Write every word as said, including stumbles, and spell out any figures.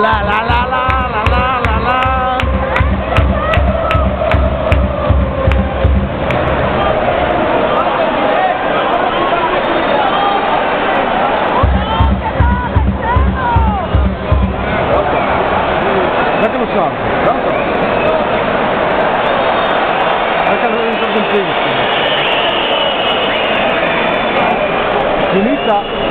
La la la la la la la la. Date lo sguardo, pronto? Anche allora non so che pensi. Finita.